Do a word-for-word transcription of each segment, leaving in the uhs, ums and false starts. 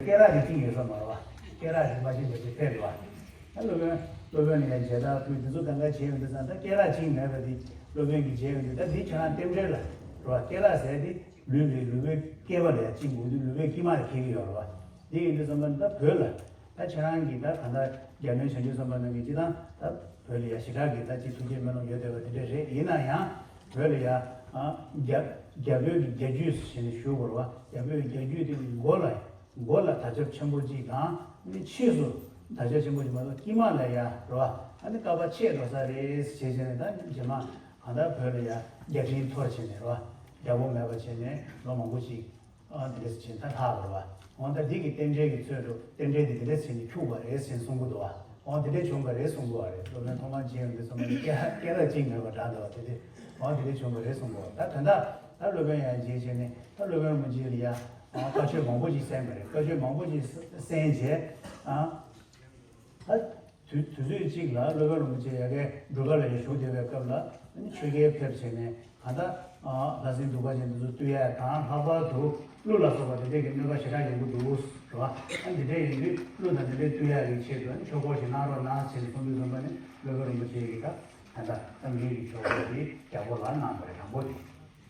སྐད་གྲགས་དེ་གཅིག་ཡོད་ས་མ་རེད་བ། སྐད་གྲགས་རིག་པ་ཅན་དེ་ཚོ་ཕེབས་རེད་བ། ད་སློབ་དཔོན་སློབ་དཔོན་ལ་ཡང་མཇལ་དར་ཕུལ་དེ་ཚོ་གང་ག་བྱས་ཡོང་དུས་ཙང་ད་སྐད་གྲགས་གཅིག་མེད་པ་དེ་སློབ་དཔོན་གྱིས་མཇལ་ཡོང་དུས་ད་འདི་ཁྱེད་རང་རྟེན་འབྲེལ་ལ་རེད་བ། སྐད་གྲགས་ཟེར་དེ་ལུས་ཀྱི་ལུས་པོའི་སྐེད་པ་ལ་ཡང་གཅིག་འགུག་དུས་ལུས་པོའི་དཀྱིལ་མ་ལ་འཁེལ་གྱི་ཡོད་རེད་བ། འདི་ཡིན་དུས་ཙམ་པ་ད་བོད་ལ་ད་ཁྱེད་རང་གིས་ད་གང་ལྟར་རྒྱ་མོའི་བྱང་ཆུབ་སེམས་དཔའ་རྣམས་ཀྱིས་སྤྱི་བཏང་ད་བོད་ལ་ཡ་ཞེ་དྲག་གི་ད་ཅིག་ཐུགས་བསྐྱེད་སྨོན་ལམ་ཡོད་བསྡད་པ་དེ་འདྲ་རེད། ཡིན་ན་ཡང་བོད་ལ་ཡ་ཨ་རྒྱ་རྒྱ་བོད་ཀྱི་རྒྱ་རྒྱུད་ཟེར་ནས་ཞུ་དགོས་རེད་བ། རྒྱ་བོད་ཀྱི་རྒྱ་རྒྱུད་དེ་མགོ་ལ་མགོ་ལ་དར་ཁྱབ་ཆེན་པོ་གཅིག་དང་ཨ་ནི་ཕྱིས་སུ་དར་ཁྱབ་ཆེན་པོ་གཅིག་མ་གཏོགས་དཀྱིལ་མ་ལ་ཡ་རེད་བ། ཨ་ནི་ཀ་པ་ཆད་འགྲོ་ས་རེད་ཟེར་བྱས་ནས་ད་རྗེས་མ་གང་ལྟར་བོད་ལ་ཡ་རྒྱ་འཕྲིན་འཐོར་བྱས་ནས་རེད་བ། རྒྱལ་པོ་མེད་པ་བྱས་ནས་ལོ་མང་པོ་ཞིག་ཨ་དེ་འདྲས་བྱས་ད་ལྷག་པ་རེད་བ། འོ་ད་འདི་གི་རྟེན་འབྲེལ་གྱི་ཚོད་དུ་རྟེན་འབྲེལ་དེ་དེ་འདྲས་བྱས་ནས་འཁྱུག་པ་རེད་ཟེར་གསུང་གི་འདུག་བ། འོ་དེ་འདྲས་བྱུང་བ་རེད་གསུང་གི་བ་རེད། སློབ་དཔོན་ཐོག་མར་མཇལ་ཡོང་དུས་ཙམ་པ་ནི་སྐད་སྐད་གྲགས་གཅིག་མེད་པ་འདྲ་འདུག་བ། དེ་དེ་འོ་དེ་འདྲས་བྱུང་བ་རེད་གསུང་གི་བ། ད་དོན་དག་ད་སློབ་དཔོན་ཡང་མཇལ་བྱས་ནས་ད་སློབ་དཔོན་རིན་པོ་ཆེ་ལ་ཡ་ཨ་བཀའ་ཆོས་མང་པོ་ཞིག་གསན་པ་རེད། བཀའ་ཆོས་མང་པོ་ཞིག་གསན་བྱས་ཨ། ད་དུས་དུས་ཚོད་གཅིག་ལ་སློབ་དཔོན་རིན་པོ་ཆེ་ཡ་གའི་སྒྲུབ་པ་ལ་ཡ་བཞུགས་བསྡད་པའི་སྐབས་ལ་ཨ་ནི་ཆོས་རྒྱལ་ཕེབས་བྱས་ནས་གང་ལྟར་ལྷ་སྲིན་གདུག་པ་ཅན་དེ་ཚོ་བཏུལ་ཡ་དང་ལྷག་པར་དུ་ཀླུ་ལ་སོགས་པ་དེ་འདྲས་ཀྱི་གནོད་པ་ཞེ་དྲག་ཡོང་གི་འདུག་རེད་བ། ཨ་འདི་འདྲས་ཡིན་དུས་ཀླུ་དང་དེ་འདྲས་བཏུལ་ཡ་གི་ཆེད་དུ་ཨ་ནི་ཆོས་སྐོར་ཞིག་གནང་རོགས་གནང་ཟེར་ནས་གསུངས་དུས་ཙམ་པ་ནི་སློབ་དཔོན་རིན་པོ་ཆེ་ཡིས་ད་གང་ལྟར་རྟ་མགྲིན་གྱི་ཆོས་སྐོར་དེ་རྒྱལ་པོ་ལ་གནང་བ་རེད། དང་པོ་དེ།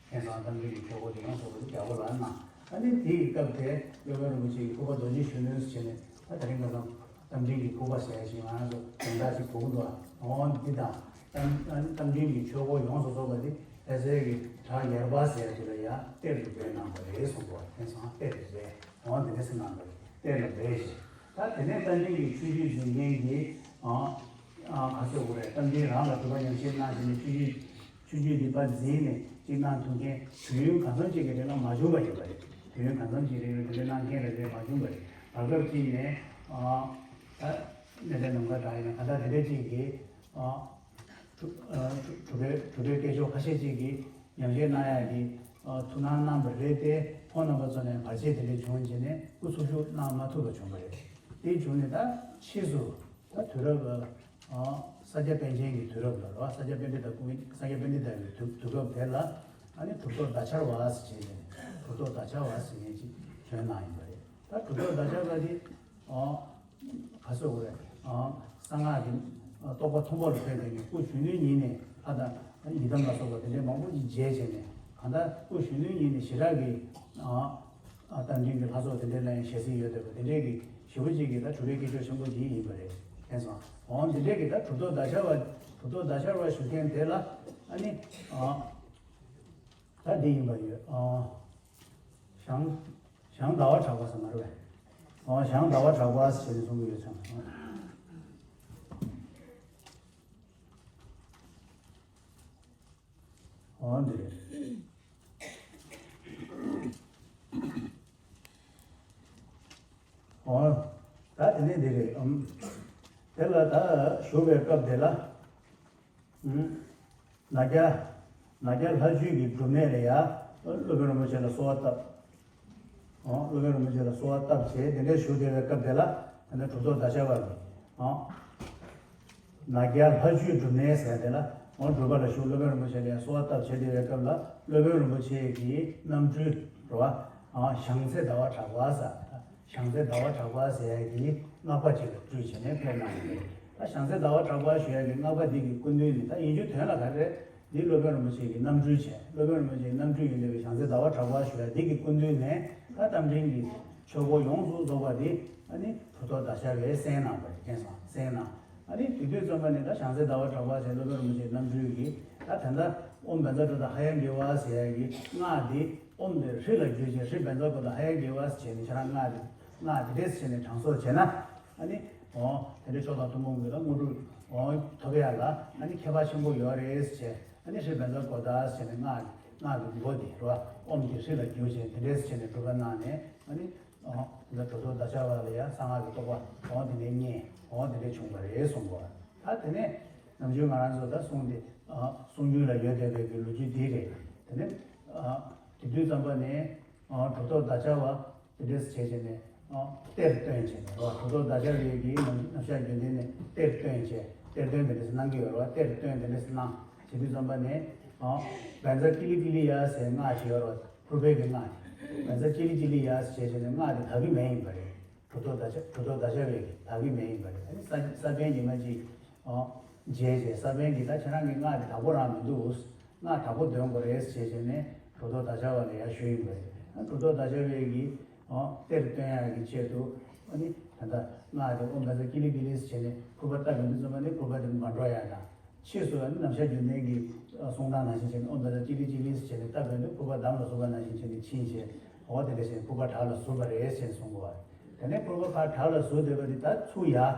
མཁྱེན་སོང་། རྟ་མགྲིན་གྱི་ཆོས་སྐོར་དེ་ཡོངས་སུ་རྫོགས་པ་དེ་རྒྱལ་པོ་ལ་གནང་། ཨ་ནི་དེའི་སྐབས་དེ་སློབ་དཔོན་རིན་པོ་ཆེ་ཡིས་ཕུར་པ་རྡོ་རྗེ་གཞོན་ནུ་ཟེར་ནས་ད་དེ་རིང་ཁ་སང་རྟ་མགྲིན་གྱི་ཕུར་པ་ཟེར་ཞིག་ང་རང་ཚོ་དོན་དག་ཅིག་གོ་གི་འདུག་ཨ། འོ་འདི་དང་རྟ་རྟ་མགྲིན་གྱི་ཆོས་སྐོར་ཡོངས་སུ་རྫོགས་པ་དེ་ལྷ་སའི་གི་བྲག་ཡེར་པ་ཟེར་དེ་ལ་ཡང་གཏེར་དུ་སྦས་གནང་བ་རེད་གསུངས་འདུག་ཨ། མཁྱེན་སོང་། གཏེར་དུ་སྦས། འོ་འདི་འདྲ་ཟེར་གནང་བ་རེད། གཏེར་ལ་སྦས་ཞེས། ད་དེ་ནས་རྟ་མགྲིན་གྱི་ཆོས་བརྒྱུད་འཛིན་མཁན་གྱི་ཨ་ཨ་ག་ཚོད་དགོས་རེད། རྟ་མགྲིན་རང་ལ་སྒྲུབ་པ་ཉམས་བཞེས་གནང་བྱས་ནས་ཆོས་བརྒྱུད། ཆོས་བརྒྱུད་འདི་པར་འཛིན་ནས་ཅིག་གནང་ཐུབ་མཁན་དུས་ཡུན་གང་འཚམ་ཅིག་གི་རིང་ལ་མ་བྱུང་བ་ཡིན་པ་རེད། དུས་ཡུན་གང་འཚམ་ཅིག་རིང་ལ་དེ་འདྲ་གནང་མཁན་རེ་རེ་མ་བྱུང་བ་རེད། བར་སྐབས་ཅིག་ནས་ཨ་ད་གནས་བརྟན་ནམ་མཁའ་དྲག་ཡིན་ན་ག་ད་དེ་འདྲ་ཅིག་གིས་ཨ་གྲུབ་ཨ་གྲུབ་གྲུབ་པའི་གྲུབ་པའི་སྐྱེས་མཆོག་ཁ་ཤས་ཅིག་གིས་ཉམས་བཞེས་གནང་ཡག་གི་ཨ་ཐུགས་སྣང་གནང་བ་རེད་དེ། ཁོང་རྣམ་པ་ཚོ་ནས་བར་ཆད་དེ་འདྲ་བྱུང་བྱས་ནས་སྐུ་འཚོ་བཞུགས་གནང་མ་ཐུབ་པ་བྱུང་བ་རེད། དེ་བྱུང་ནས་ད་ཕྱིས་སུ། ད་དུས་རབས་ཨ་ས་སྐྱ་པཎ་ཆེན་གྱི་དུས་རབས་ལ་རེད་བ། ས་སྐྱ་པཎྜི་ཏ་སྐུ་ས་སྐྱ་པཎྜི་ཏ་གི་དུས་དུས་སྐབས་དེ་ལ་ཨ་ནི་གྲུབ་ཐོབ་བརྡ་འཆར་བ་ཟེར་བྱས་ནས་གྲུབ་ཐོབ་བརྡ་འཆར་བ་ཟེར་མཁན་ཅིག་བྱོན་གནང་ཡིན་པ་རེད། ད་གྲུབ་ཐོབ་བརྡ་འཆར་བ་དེ་ཨ་ག་ཟེར་དགོས་རེད། ཨ་གསང་སྔགས་ཀྱི་ཨ་རྟོགས་པ་མཐོན་པོ་ལ་ཕེབས་ཏེ་ནས་སྐུ་གཞོན་ནུའི་ཉིན་ནས་ལྷ་དང་ཡི་དམ་ལ་སོགས་པ་དེ་འདྲའི་མང་པོ་ཅིག་མཇལ་བྱས་ནས་གང་ལྟར་སྐུ་གཞོན་ནུའི་ཉིན་ནས་ཞེ་དྲག་གི་ཨ། ཨ་རྟ་མགྲིན་གྱི་ལྷ་ཚོགས་དེ་འདྲའི་ལ་ཡང་ཞལ་གཟིགས་ཡོད་བསྡད་པ་དེ་འདྲའི་གི་ཞེ་པོ་ཅིག་གི་ད་གྲུབ་པའི་སྐྱེས་མཆོག་ཆེན་པོ་ཅིག་ཡིན་པ་རེད། མཁྱེན་སོང་། འོང་དེ་འདྲའི་གི་ད་གྲུབ་ཐོབ་བརྡ་འཆར་བ་གྲུབ་ཐོབ་བརྡ་འཆར་བ་ཞུ་མཁན་དེ་ལ་ཨ་ནི་ཨ་ད་འདི་ཡིན་པ་ཡོད། ཨ་ཞང་ཞང་ཟླ་བ་གྲགས་པ་ཟེར་མ་རེད་པས། ཨ་ཞང་ཟླ་བ་གྲགས་པ་ཟེར་ནས་གསུང་གི་ཡོད་ཙང་། འོ་འདི་རེད། འོ་ད་དེ་ནས་འདི་རེད། ཨམ་དེ་ལ་ད་བཞུགས་པའི་སྐབས་དེ་ལ་ཨམ་ན་རྒྱ་ན་རྒྱ་ལྷ་ཆོས་ཀྱི་སྒྲུབ་གནས་ལ་ཡ་སློབ་དཔོན་རིན་པོ་ཆེ་ལ་གསོལ་བ་བཏབ། འོ་སློབ་དཔོན་རིན་པོ་ཆེ་ལ་གསོལ་བ་བཏབ་བྱས་དེ་འདྲའི་བཞུགས་བསྡད་པའི་སྐབས་དེ་ལ་ད་ལྟ་གྲུབ་ཐོབ་བརྡ་འཆར་བ་གིས་འོ་ན་རྒྱ་ལྷ་ཆོས་སྒྲུབ་གནས་ཟེར་དེ་ལ་འོ་སྒྲུབ་པ་ལ་བཞུགས་སློབ་དཔོན་རིན་པོ་ཆེ་ལ་ཡང་གསོལ་བ་བཏབ་བྱས་བསྡད་པའི་སྐབས་ལ་སློབ་དཔོན་རིན་པོ་ཆེ་གི་རྣམ་སྤྲུལ་རེད་བ། ཨ་བྱང་རྩེ་ཟླ་བ་གྲགས་པ་ཟེར། བྱང་རྩེ་ཟླ་བ་གྲགས་པ་ཟེར་ཡ་གི་སྔགས་པ་ཅིག་ལ་སྤྲུལ་བྱས་ནས་ཕེབས་གནང་ཡོད་རེད། ད་བྱང་རྩེ་ཟླ་བ་གྲགས་པ་ཞུ་ཡ་གི་སྔགས་པ་འདི་གི་སྐུ་མདུན་ནས་ད་ཡིན་རྒྱུ་དོན་ལ་ག་རེ་རེད། འདི་སློབ་དཔོན་རིན་པོ་ཆེ་གི་རྣམ་སྤྲུལ་བྱས། སློབ་དཔོན་རིན་པོ་ཆེའི་རྣམ་སྤྲུལ་ཡིན་པའི་བྱང་རྩེ་ཟླ་བ་གྲགས་པ་ཞུ་ཡ་འདི་གི་སྐུ་མདུན་ནས་ད་རྟ་མགྲིན་གྱི་ཆོས་སྐོར་ཡོངས་སུ་རྫོགས་པ་འདི་ཨ་ནི་གྲུབ་ཐོབ་བརྡ་འཆར་བས་གསན་གནང་བ་རེད། མཁྱེན་སོང་། གསན་གནང་། ཨ་ནི་དེ་དུས་ཙམ་པ་ནས་ད་བྱང་རྩེ་ཟླ་བ་གྲགས་པ་ཟེར་སློབ་དཔོན་རིན་པོ་ཆེའི་རྣམ་སྤྲུལ་གྱིས་ད་ད་ལྟ་ཨོཾ་བཛྲ་ཏྲ་ཏ་ཧ་ཡ་གི་ཝ་ཟེར་ཡ་གི་སྔགས་འདི་ཨོཾ་དེ་ཧྲཱིཿལ་བསྒྱུར་བྱས། ཧྲཱིཿབཛྲ་ཏྲ་ཏ་ཧ་ཡ་གི་ཝ་ཟེར་བྱས་ནས་ཁྱེད་རང་སྔགས་འདི་སྔགས་དེ་འདྲས་བྱས་ནས་གྲངས་གསོག་བྱས་ན་ཨ་ནི་འོ་དེ་འདྲའི་མཆོག་དང་ཐུན་མོང་གི་ད་དངོས་གྲུབ་འོ་ཐོབ་ཡ་ལ་ཨ་ནི་ཁྱད་པར་ཆེན་པོ་ཡོད་རེད་ཟེར་བྱས། ཨ་ནི་ཧྲཱིཿབཛྲ་ཏྲ་ཏ་ཟེར་ནས་སྔགས་སྔགས་ཀྱི་མགོ་དེ་རེད་བ། ཨོཾ་དེ་ཧྲཱིཿལ་བསྒྱུར་བྱས་དེ་འདྲས་བྱས་ནས་སྒྲུབ་པ་གནང་ནས་ཨ་ནི་ཨོ་འདི་གྲུབ་ཐོབ་བརྡ་འཆར་བ་ལ་ཡང་གསང་སྔགས་ཀྱི་རྟོགས་པ་འོ་དེ་འདྲས་རྙེད། འོ་དེ་འདྲས་བྱུང་བ་རེད་གསུངས་པ། ད་དེ་ནས་ནམ་རྒྱུན་ང་རང་ཚོ་ད་གསུང་དེ་ཨ་གསུང་རྒྱུན་ལ་ཡོད་བསྡད་པའི་གི་ལོ་རྒྱུས་འདི་རེད། དེ་ནས་ཨ་དེ་དུས་ཙམ་པ་ནས་ཨ་གྲུབ་ཐོབ་བརྡ་འཆར་བ། དེ་འདྲས་བྱས་བྱས་ནས་ཨ་གཏེར་བཏོན་བྱས་ནས་རོ། གྲུབ་ཐོབ་བརྡ་འཆར་བའི་གི་རྣམ་རྣམ་གཞག་རྒྱུན་ལྡན་ནས་གཏེར་བཏོན་བྱས། གཏེར་སྟོན་དེ་འདྲས་གནང་གི་ཡོད་རོ། གཏེར་སྟོན་དེ་འདྲས་གནང་བྱེད་དུས་ཙམ་པ་ནས་ཨ་བཛྲ་ཀི་ལི་ཀི་ལི་ཡ་ཟེར་སྔགས་ཤིག་ཡོད་རོ། ཕུར་པའི་གི་སྔགས་དེ་བཛྲ་ཀི་ལི་ཀི་ལི་ཡ་ཟེར་བྱས་བྱས་ནས་སྔགས་དེ་དག་གི་མེད་ཡིན་པ་རེད། གྲུབ་ཐོབ་བདག་ཅག་གྲུབ་ཐོབ་བདག་ཅག་བས་ཀྱིས་དག་གི་མེད་ཡིན་པ་རེད། ཨ་ནི་ས་ས་པཎ་ཉི་མ་གཅིག་ཨོ་མཇལ་བྱས། ས་པཎ་གྱིས་ད་ཁྱེད་རང་གི་སྔགས་དེ་དག་པོ་རང་མི་འདུག། སྔགས་དག་པོ་འདོན་དགོས་རེད་ཟེར་བྱས་ནས་གྲུབ་ཐོབ་བདག་ཅག་བ་ལ་ཡར་ཞུས་ཡིན་པ་རེད། ཨ་གྲུབ་ཐོབ་བདག་ཅག་བས་ཀྱིས་ཨོ་གཏེར་སྟོན་ཡག་གི་ཆེད་དུ་ཨ་ནི་ད་ལྟ་སྔགས་དེ་ཨོཾ་བཛྲ་ཀི་ལི་ཀི་ལི་ཟེར་བྱས་ནས་ཕུར་པ་བཏབ་ཡོང་དུས་ཙམ་པ་ནི་ཕུར་པ་དེ་མ་འགྲོ་ཡག་དང་། ཕྱིས་སུ་ནམ་ཞག་རྒྱུན་ལྡན་གྱི་གསུང་སྟངས་ནང་བཞིན་བྱས་ནས་ཨོཾ་བཛྲ་ཀི་ལི་ཀི་ལི་ཟེར་བྱས་ནས་བཏབ་པའི་དུས་ཕུར་པ་འདམ་ལ་ཟུག་པ་ནང་བཞིན་བྱས་ནས་ཕྱིན་བྱས། འོ་དེ་འདྲ་བྱས་ནས་ཕུར་པ་བྲག་ལ་ཟུག་པ་རེད་ཟེར་ནས་གསུང་གོ་བ། དེ་ནས་ཕུར་པ་ཕར་བྲག་ལ་ཟུག་བསྡད་པ་དེ་ད་ཚུར་ཡར་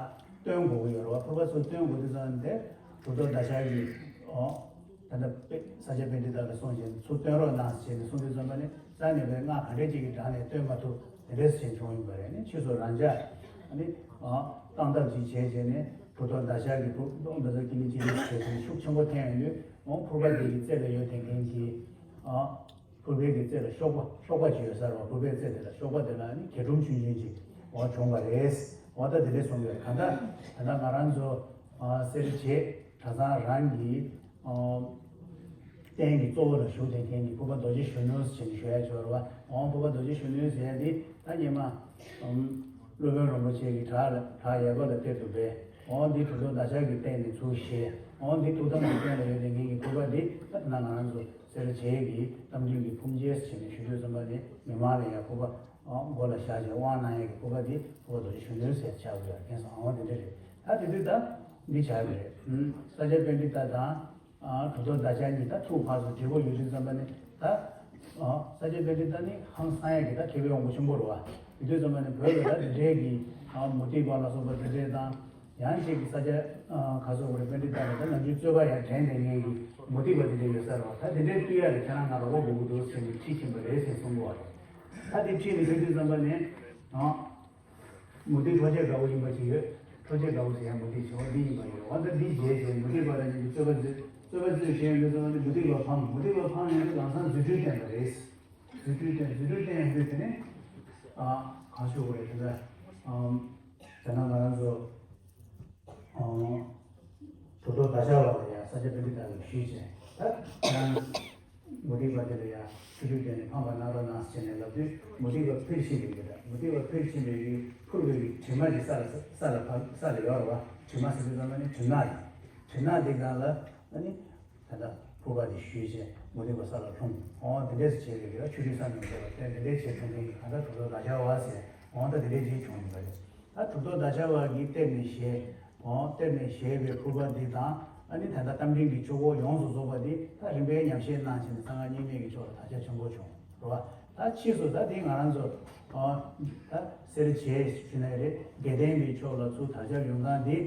བཏོན་དགོས་ཀྱི་ཡོད་རེད་བ། ཕུར་པ་ཚུར་བཏོན་དགོས་དུས་ཙམ་དེ་གྲུབ་ཐོབ་བདག་ཅག་གིས་ཨོ་ད་ལྟ་དཔེ་ས་སྐྱ་པཎྜི་ཏ་ལ་གསུངས་བྱས་ནས་ཚུར་བཏོན་རོགས་གནང་ཟེར་ནས་གསུངས་དུས་ཙམ་པ་ནི་རྩ་ནས་པའི་སྔགས་ག་འདྲས་ཅིག་གི་དྲང་ནས་བཏོན་མ་ཐུབ། དེ་འདྲས་བྱས་བྱུང་ཡིན་པ་རེད། ནི་ཕྱིས་སུ་རང་ཅག་ཨ་ནི་ཨོ་བཏང་ཐབས་ཅིག་བྱས་བྱས་ནས། གྲུབ་ཐོབ་བདག་ཅག་གིས་ཕུར་ཨོཾ་བཛྲ་ཀི་ལི་ཀི་ལི་ཟེར་བྱས་ཤུགས་ཆེན་པོ་འཐེན་ཡོང་དུས། ཨོ་ཕུར་པ་དེ་གི་རྩེ་ལ་ཡོད་བསྡད་མཁན་གྱི་ཨ་ཕུར་པའི་གི་རྩེ་ལ་གཤོག་པ་གཤོག་པ་ཅིག་ཡོད་ས་རེད་བ། ཕུར་པའི་རྩེ་དེ་ལ་གཤོག་པ་དེ་ལ་ནི་མཁལ་གྲུམ་ཆུང་ཆུང་ཅིག་ཨོ་བྱུང་བ་རེད། ཨོ་ད་དེ་འདྲས་གསུངས་ཡོད། གང་ལྟར་ད་ལྟ་ང་རང་ཚོ་ཨ་སེར་བྱེས་གྲྭ་ཚང་རང་གི་ཨ་རྟེན་གྱི་གཙོ་བོ་ལ་བཞུགས་བསྡད་མཁན་གྱི་ཕུར་པ་རྡོ་རྗེ་གཞོན་ནུ་ཟེར་ནས་ཞུ་ཡ་ཅིག་ཡོད་རེད་བ། ཨོ་ཕུར་པ་རྡོ་རྗེ་གཞོན་ནུ་ཟེར་ཡ་དེ་ད་སྔོན་མ་ཨམ་སློབ་དཔོན་རིན་པོ་ཆེ་གིས་བྲག་ལ་བྲག་ཡས་སྒོ་ལ་གཏེར་དུ་སྦས། འོ་འདི་གྲུབ་ཐོབ་བདག་ཅག་གི་སྟེང་ནས་ཚུར་བཞེས། འོ་འདི་ཐུགས་དམ་གྱི་སྟེང་ལ་ཡོད་པའི་ངེད་ཀྱི་ཕུར་པ་འདི་ད་ང་རང་ཚོ་སེར་བྱེས་ཀྱི་རྟ་མགྲིན་གྱི་ཕུར་མཇལ་ཟེར་ནས་ཞུ་དུས་ཙམ་པ་ནི་མི་མང་ལ་ཡང་ཕུར་པ་འོ་མགོ་ལ་བཞག་བྱས་དབང་གནང་ཡས་ཀྱི་ཕུར་པ་འདི་ཕུར་པ་རྡོ་རྗེ་གཞོན་ནུ་ཟེར་བྱ་དགོས་ཡ་མཁན་སོང་། འོ་དེ་འདྲ་རེད། ད་དེ་དུས་ད་འདི་བྱ་དགོས་རེད། ས་སྐྱ་པཎྜི་ཏ་དང་། ཨ་གྲུབ་ཐོབ་བདག་ཅག་གཉིས་ད་ཐུག་ཕར་ཚུར་བྲིས་པོ་ཡོད་དུས་ཙམ་པ་ནི་ད། ཨ་ས་སྐྱ་པཎྜི་ཏ་ནི་ཧང་སང་ཡ་གི་ད་མཁས་པའི་དབང་པོ་ཆེན་པོ་རེད་བ། ཡོད་དུས་ཙམ་པ་ནི་བོད་ལ་ད་འདི་འདྲའི་གི་ཨ་མུ་སྟེགས་པ་ལ་སོགས་པ་འདི་འདྲའི་དང་། ཡང་གཅིག་གི་ས་སྐྱ་ཨ་ག་སོགས་པའི་པཎྜི་ཏ་ལ་ད་ནམ་རྒྱུན་རྩོད་པ་ཡང་དྲན་བསྡད་མཁན་གི་མུ་སྟེགས་པ་འདི་འདྲའི་ཡོད་ས་རེད་བ། ད་འདི་འདྲའི་བཏུལ་ཡ་ལ་ཁྱེད་རང་ང་རོགས་པ་དགོས་ཀྱི་འདུག་ཟེར་ནས་ཁྲིད་ཕྱིན་པ་རེད་ཟེར་གསུང་གི་བ་རེད། ད་འདི་ཁྲིད་ནས་ཕེབས་དུས་ཙམ་པ་ནི་ཨ། མུ་སྟེགས་འཕྲོག་བྱེད་དགའ་བོ་ཡིན་པ་ཅིག་ཡོད། འཕྲོག་བྱེད་དགའ་བོ་ཟེར་ཡང་མུ་སྟེགས་བྱེད་པ་འདི་ཡིན་པ་ཡོད། འོ་ད་འདི་རྗེས་བྱས་མུ་སྟེགས་པ་རང་ཉིད་ཀྱི་རྩོད་པ་རྩོད་རྩོད་པ་རྩོད་བྱས་ཡོང་དུས་ཙམ་པ་ནི་མུ་སྟེགས་པ་ཕམ། མུ་སྟེགས་པ་ཕམ་ཡོང་དུས་ལམ་སང་རྫུ་འཕྲུལ་བསྟན་པ་རེད། རྫུ་འཕྲུལ་བསྟན་རྫུ་འཕྲུལ་བསྟན་ཡོང་དུས་དེ་ནས་ཨ་གང་ཞུ་དགོས་རེད་དེ་འདྲ་ཨམ་དེ་ན་ང་རང་ཚོ་ཨམ་གྲུབ་ཐོབ་བདག་ཅག་བ་ལ་ཡང་ས་སྐྱ་པཎྜི་ཏ་ལ་ཞུས་བྱས་ད་ཁྱེད་རང་། མུ་སྟེགས་པ་དེ་ལ་ཡང་ཆུ་ཚོད་བརྒྱད་ནས་ཕམ་པ་གནང་རོགས་གནང་ཟེར་ནས་ལབ་དུས་མུ་སྟེགས་པ་ཕེར་ཕྱིན་པའི་གི་ད་མུ་སྟེགས་པ་ཕེར་ཕྱིན་པའི་གི་ཕུར་བའི་གི་དྲི་མ་དེ་ས་ལ་ས་ལ་ཕ་ས་ལ་ཡོད་རེད་བ། དྲི་མ་ཟེར་དུས་ཙམ་པ་ནི་དྲི་ནག་དེ་དྲི་ནག་དེ་སྒང་ལ་ཨ་ནི་ད་ལྟ་ཕུར་པ་དེ་ཞུས་བྱས་མུ་སྟེགས་པ་ས་ལ་ལྷུང་། འོ་དེ་འདྲས་བྱས་པའི་གི་ཆུ་ཚོད་བསམ་ཡོང་ཚེ་ལ་དེ་འདྲས་བྱས་བྱུང་མཁན་གི་གང་ལྟར་གྲུབ་ཐོབ་བདག་ཅག་བ་ཟེར་འོ་ད་དེ་འདྲས་བྱས་བྱུང་ཡིན་པ་རེད། ད་གྲུབ་ཐོབ་བདག་ཅག་བ་གི་གཏེར་ནས་བཞེས། འོ་གཏེར་ནས་བཞེས་པའི་ཕུར་པ་འདི་དང་ཨ་ནི་ད་ལྟ་རྟ་མགྲིན་གྱི་ཆུ་འཁོར་ཡོངས་སུ་རྫོགས་པ་འདི་ད་རིམ་པས་ཉམས་བཞེས་གནང་བྱས་ནས་གསང་སྔགས་རྙིང་མའི་གི་ཕྱོགས་ལ་དར་ཁྱབ་ཆེན་པོ་བྱུང་རེད་བ། ད་ཕྱིས་སུ་ད་འདི་ང་རང་ཚོ་འོ་ད་སེར་བྱེས་ཞུ་ན་རེད། དགེ་ལྡན་པའི་ཕྱོགས་ལ་ཚུར་དར་ཁྱབ་ཡོང་སྟངས་འདི་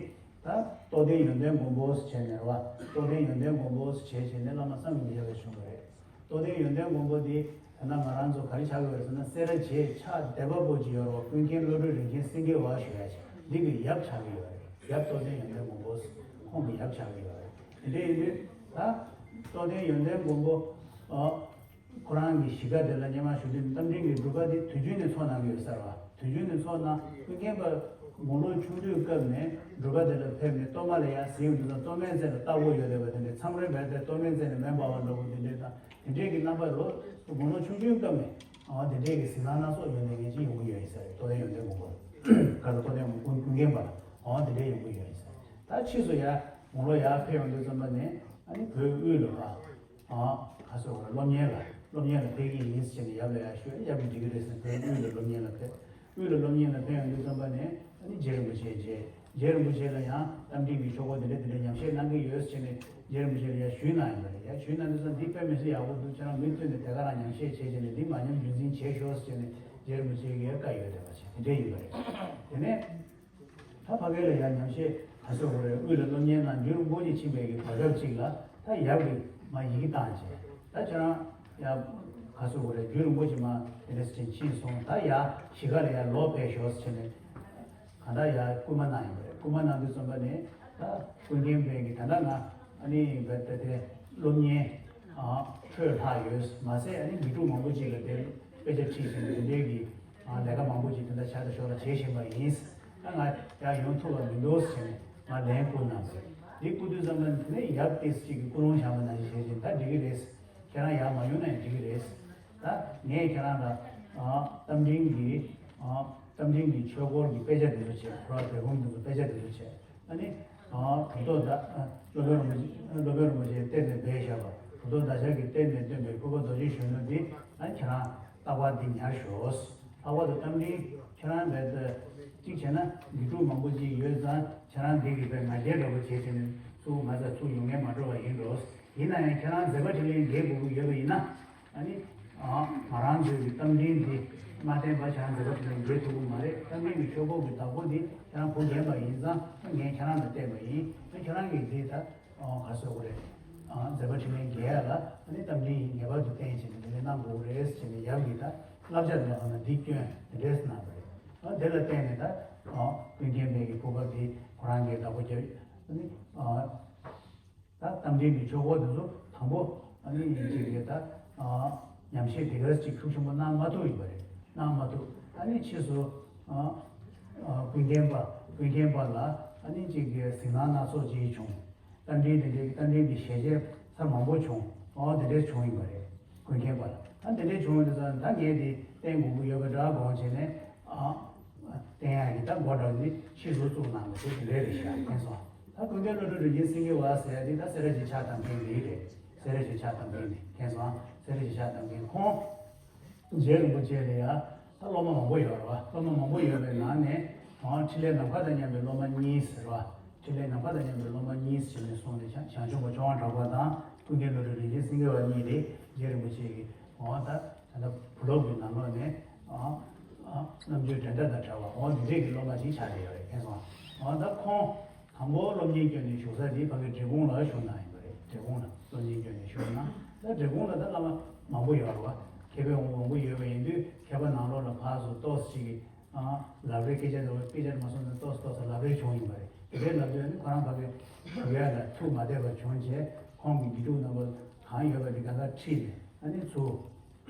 ད་རྟོགས་ལྡན་ཡོན་ཏན་མགོན་པོ་ཟེར་བྱས་ནས་རེད་བ། རྟོགས་ལྡན་ཡོན་ཏན་མགོན་པོ་ཟེར་བྱས་བྱས་ནས་བླ་མ་བསམ་གྱིས་མི་ཁྱབ་པ་བྱུང་བ་རེད། རྟོགས་ལྡན་ཡོན་ཏན་མགོན་པོ་འདི་ད་ལྟ་ང་རང་ཚོ་ག་རེ་ཆགས་ཀྱི་ཡོད་རེད་ཟེར་ན་སེ་ར་བྱེས་ཕྱག་བདེ་བ་པོ་ཅིག་ཡོད་རེད་བ། ཀུན་མཁྱེན་བློ་གྲོས་རིན་ཆེན་སེང་གེ་བ་ཞུ་ཡ་ཅིག་འདི་གི་ཡབ་ཆགས་ཀྱི་ཡོད་རེད། ཡབ་རྟོགས་ལྡན་ཡོན་ཏན་མགོན་པོ་ཁོང་གི་ཡབ་ཆགས་ཀྱི་ཡོད་རེད། དེ་འདྲ་ཡིན་དུས་ད་རྟོགས་ལྡན་ཡོན་ཏན་མགོན་པོ་ཨ་ཁོ་རང་གི་གཞིས་ཀ་དེ་ལ་སྔོན་མ་བཞུགས་དུས་རྟ་མགྲིན་གྱི་སྒྲུབ་པ་འདི་དུས་རྒྱུན་ནས་ཚོགས་གནང་གི་ཡོད་ས་རེད་བ། དུས་རྒྱུན་ནས་ཚོགས་གནང་། ཀུན་མཁྱེན་པ་དགུང་ལོ་ཆུང་དུས་སྐབས་ནས་སྒྲུབ་པ་དེ་ལ་ཕེབས་ནས་གཏོར་མ་ལ་ཡར་གཟིགས་ཡོང་དུས་ཙམ་གཏོར་མའི་རྩེ་ལ་སྟག་ཕོ་ཡོད་བསྡད་པ་དེ་འདྲའི་མཚམས་རེ་བས་ཏེ་གཏོར་མའི་རྩེ་ནས་མེ་འབར་བ་འདྲ་བོ་དེ་འདྲའི་དང་། དེ་འདྲའི་གི་རྣམ་པ་ལོ་དགུང་ལོ་ཆུང་ཆུང་སྐབས་ནས་ཨ་དེ་འདྲའི་གི་གཟིགས་སྣང་སྣ་ཚོགས་ཡོད་ནས་ངེས་ཅིག་ཡོང་གི་ཡོད་ཡིན་ས་རེད། རྟོགས་ལྡན་ཡོན་ཏན་མགོན་པོ་ག་ལ་རྟོགས་ལྡན་མགོན་ཀུན་མཁྱེན་པ་ཨ་དེ་འདྲའི་ཡོང་གི་ཡོད་ཡིན་ས་རེད། ད་ཕྱིས་སུ་ཡར་དགུང་ལོ་ཡར་ཕེབས་ཡོང་དུས་ཙམ་པ་ནས་ཨ་ནི་བོད་དབུས་ལ་ཨ་ཨ་ག་ཟེར་བ་རེད། སློབ་གཉེར་ལ་སློབ་གཉེར་ལ་ཕེབས་ཀྱི་ཡིན་ཟེར་ནས་ཡབ་ལ་ཡར་ཞུས། ཡབ་ཀྱིས་འགྲིག་གི་རེད་ཟེར་ནས་བོད་དབུས་ལ་སློབ་གཉེར་ལ་ཕེབས། དབུས་ལ་སློབ་གཉེར་ལ་ཕེབས་ཡོང་དུས་ཙམ་པ་ནས་ཨ་ནི་རྗེ་རིན་པོ་ཆེ་མཇལ། རྗེ་རིན་པོ་ཆེ་ལ་ཡང་རྟ་མགྲིན་གྱི་ཆོས་སྐོར་དེ་འདྲ་དེ་འདྲ་ཉམས་བཞེས་གནང་གི་ཡོད་ཟེར་ནས་རྗེ་རིན་པོ་ཆེ་ལ་ཡང་ཞུས་གནང་ཡོད་པ་རེད། ཡང་ཞུས་གནང་དུས་ཙམ་འདི་དཔེ་མི་སྲིད་ཡག་པོ་འདུག། ཁྱེད་རང་མུ་མཐུད་ནས་དེ་ག་རང་ཉམས་བཞེས་བྱས་བྱས་ནས་འདི་མ་ཉམས་རྒྱུན་འཛིན་བྱེད་ཤོག་ཟེར་ནས་རྗེ་རིན་པོ་ཆེ་གིས་བཀའ་ཡོད་བསྡད་པ་བྱས་དེ་འདྲ་ཡིན་པ་རེད། དེ་ནས་ད་ཕ་གི་ལ་ཡང་ཉམས་བཞེས་ག་ཟེར་དགོས་རེད། དབུས་ལ་སློབ་གཉེར་གནང་རྒྱུན་རིང་པོ་ཅིག་ཕྱིན་པའི་གི་བར་སྐབས་ཅིག་ལ་ད་ཡབ་ཀྱིས་མ་ཡི་གེ་བཏང་བྱས་ད་ཁྱེད་རང་ཡང་ག་ཟེར་དགོས་རེད། རྒྱུན་རིང་པོ་ཅིག་མ་དེ་འདྲ་ཟེར་ཕྱིན་སོང་། ད་ཡར་གཞིས་ཀ་ལ་ཡར་ལོག་ཕེབས་ཤོག་ཟེར་ནས། གང་ལྟར་ཡར་སྐུལ་མ་གནང་ཡིན་པ་རེད། སྐུལ་མ་གནང་དུས་ཙམ་པ་ནས་ད་ཀུན་མཁྱེན་པས་ཀྱི་ད་ལྟ་ང་ཨ་ནི་བེད་དེ་དེ་སློབ་གཉེར་ཨ་འཕྲོས་ལྷག་ཡོད་མ་ཟད་ཨ་ནི་དགེ་ཕྲུག་མང་པོ་ཅིག་ལ་དེ་དཔེ་ཆ་ཁྲིད་བཞིན་དེ་འདྲའི་གི་ཨ་ལས་ཀ་མང་པོ་ཅིག་དེ་འདྲ་ཕྱག་ལ་ཞོར་ལ་བྱེད་བཞིན་པ་ཡིན། ད་ང་ཡར་ཡོང་ཐུབ་པ་མི་འདུག་ཟེར་ནས་ང་ལན་བསྐུར་གནང་པ་རེད། འདི་བསྐུར་དུས་ཙམ་པ་ནས་དེ་ནས་ཡབ་ཏོག་ཙམ་ཅིག་གི་ཀུན་སློང་བཞག་པ་ནང་བཞིན་བྱས་བཞིན་ད་འགྲིག་གི་རེད། ཁྱེད་རང་ཡར་མ་ཡོང་ན་ཡང་འགྲིག་གི་རེད། ད་ངས་ཁྱེད་རང་ལ་ཨ་རྟ་མགྲིན་གྱི་ཨ་ རྟ་མགྲིན་གྱི་ཆོས་སྐོར་གྱི་དཔེ་ཆ་འདི་ཚོ་བྱས། གོ་ར་བལ་གུང་འདི་ཚོ་དཔེ་ཆ་འདི་ཚོ་བྱས། ཨ་ནི། གྲུབ་ཐོབ་ད། སློབ་དཔོན་རིན་པོ་ཆེ། སློབ་དཔོན་རིན་པོ་ཆེས་གཏེར་ནས་སྦས་བཞག་པ། གྲུབ་ཐོབ་བདག་ཅག་གིས་གཏེར་ནས་བཏོན་པའི་སྐུར་པ་རྡོ་རྗེ་གཞོན་ནུ་འདི། ཨ། ཁྱེད་རང་རྟག་པར་འདི་ཉར་ཤོག། ལྷག་པར་དུ་རྟ་མགྲིན་ཁྱེད་རང་བས་གཅིག་བྱས་ན་དགེ་ཕྲུག་མང་པོ་ཅིག་ཡོད་ཙང་། ཁྱེད་རང་འདི་གི་བས་ང་རྒྱལ་འདྲ་པོ་བྱེད་བྱས་ནས་ཚུར་ང་ཚོ་ཚུར་ཡོང་མཁན་མ་འགྲོ་བ་ཡིན་འགྲོ། ཡིན་ན་ཡང་ཁྱེད་རང་མཛད་པ་འཕྲིན་ལས་རྒྱས་དགོས་ཀྱི་ཡོད་པ་ཡིན་ན། ཨ་ནི། ཨ། ང་རང་ཚོའི་གི་རྟ་མགྲིན་འདི་མ་བསྟན་པ་ཁྱེད་རང་མཛད་པ་འཕྲིན་ལས་རྒྱས་ཐུབ་ཀྱི་མ་རེད། རྟ་མགྲིན་གྱི་ཆོས་སྐོར་གྱི་བདག་པོ་འདི་ཁྱེད་རང་བུ་རྒན་པ་ཡིན་ཙང་། ངས་ཁྱེད་རང་ལ་བསྟན་པ་ཡིན། ཨ། ཁྱེད་རང་གིས་འདི་ད། ཨ། ག་རེ་ཟེར་དགོས་རེད། ཨ། མཛད་པ་འཕྲིན་ལས་རྒྱས་ཡ་ལ། ཨ་ནི་རྟ་མགྲིན་ངེས་པར་དུ་བསྟན་བྱས་ནས་འདི་འདྲ་གནང་དགོས་རེད་ཟེར་ནས་ཡབ་ཀྱིས་ད་བསླབ་བྱ་འདི་ལ་ཧ་ན་འདི་བསྐྱོན་འདི་འདྲས་གནང་བ་རེད། ཨ། དེ་ལ་བརྟེན་ནས་ད། ཨ། ཀུན་མཁྱེན་པའི་གི་སྐུར་པ་འདི་ཁོ་རང་གིས་བདག་པོ་བརྒྱབ། ཨ་ནི། ཨ། ད་རྟ་མགྲིན་གྱི་ཆོས་སྐོར་དེ་ཚོ་དང་པོ། ཨ་ནི་ཅིག་གིས་ད། ཨ། ཉམས་བཞེས་དེ་ག་ཅིག་ཤུགས་ཆེན་པོ་གནང་མ་ཐུབ་ཡིན་པ་རེད། གནང་མ་ཐུབ། ཨ་ནི་ཕྱིས་སུ། ཨ། ཨ། ཀུན་མཁྱེན་པ། ཀུན་མཁྱེན་པ་ལ། ཨ་ནི་ཅིག་གིས་གཟིགས་སྣང་སྣ་ཚོགས་ཅིག་བྱུང་། རྟ་མགྲིན་དེ་འདྲའི། རྟ་མགྲིན་གྱི་ཞལ་མཇལ་ཚར་མང་པོ་བྱུང་། ཨོ། དེ་འདྲས་བྱུང་ཡིན་པ་རེད། ཀུན་མཁྱེན་པ་ལ། ཨ། དེ་འདྲས་བྱུང་ཡོད་ཙང་ད་ངས་དེ་བསྟན་དགོས་ཀྱི་ཡོད་པ་འདྲ་དགོངས་བྱས་ནས། ཨ། བསྟན་ཡག་གི་ད་འགོ་འདྲ་ནི་ཕྱིས་སུ་བཙུགས་གནང་བ་དེ་དེ་འདྲས་རེད་ཤག། མཁྱེན་སོང་། ད་ཀུན་མཁྱེན་བློ་གྲོས་རིན་ཆེན་སེང་གེ་བ་ཟེར་ཡ་དེ་ད་སེ་ར་བྱེས་ཕྱག་བཏབ་མཁན་དེ་རེད། སེ་ར་བྱེས་ཕྱག་བཏབ་མཁན་དེ། མཁྱེན་སོང་། སེ་ར་བྱེས་ཕྱག་བཏབ་མཁན་ཁོང་རྗེ་རིན་པོ་ཆེ་ལ་ཡ་ད་སློབ་མ་མང་པོ་ཡོད་རེད་བ། སློབ་མ་མང་པོ་ཡོད་པའི་ནང་ནས། ཨ། འཕྲིན་ལས་ནམ་མཁའ་དང་མཉམ་པའི་སློབ་མ་གཉིས་ཟེར་བ། འཕྲིན་ལས་ནམ་མཁའ་དང་མཉམ་པའི་སློབ་མ་གཉིས་ཟེར་ནས་གསུངས་ནས། བྱང་ཆུབ་པ་ཆོས་དབང་གྲགས་པ་དང་ཀུན་མཁྱེན་བློ་གྲོས་རིན་ཆེན་སེང་གེ་བ་གཉིས་དེ་རྗེ་རིན་པོ་ཆེ་གི། འོ། ད་ད་ལྟ་བུ་སློབ་ཀྱི་ནང་ལོགས་ནས། ཨ། ཨ། རྣམ་དཔྱོད་འགྲན་ཟླ་དང་བྲལ་བ། འོ། འདི་འདྲས་ཀྱི་སློབ་མ་ཅིག་ཆགས་བསྡད་ཡོད་རེད། མཁྱེན་སོང་། འོ། ད་ཁོང་དང་པོ་སློབ་གཉེར་བསྐྱོན་ནས་བཞུགས་ས་དེ་ཕ་གི་འབྲས་སྤུངས་ལ་བཞུགས་གནང་ཡིན་པ་རེད། འབྲས་སྤུངས་ལ་སློབ་གཉེར་བསྐྱོན་ནས་བཞུགས་གནང་། ད་འབྲས་སྤུངས་ལ་ད་བླ་མ་མང་པོ་ཡོད་རེད་བ། མཁས་པའི་དབང་པོ་མང་པོ་ཡོད་པ་ཡིན་དུས། མཁས་པ་ནང་ལོགས་ལ་ཕར་ཚུར་ཏོག་ཙམ་ཅིག་གི། ཨ། ལབ་རེས་སྐད་ཆ་འདྲ་བོ། སྐད་ཆ་མ་སོང་ན་ཏོག་ཙམ་ཏོག་ཙམ་ལབ་རེས་བྱུང་ཡིན་པ་རེད། དེ་འདྲའི་ལབ་དུས་ནི་ཁོ་རང་ཕ་གི་ཞུ་ཡ་ལ་ཐུགས་མ་དད་པ་བྱུང་བྱས། ཁོང་གི་དགེ་ཕྲུག་རྣམ་པ་གང་ཡོད་པ་དེ་གང་ག་ཁྲིད་ནས། ཨ་ནི་ཚུར་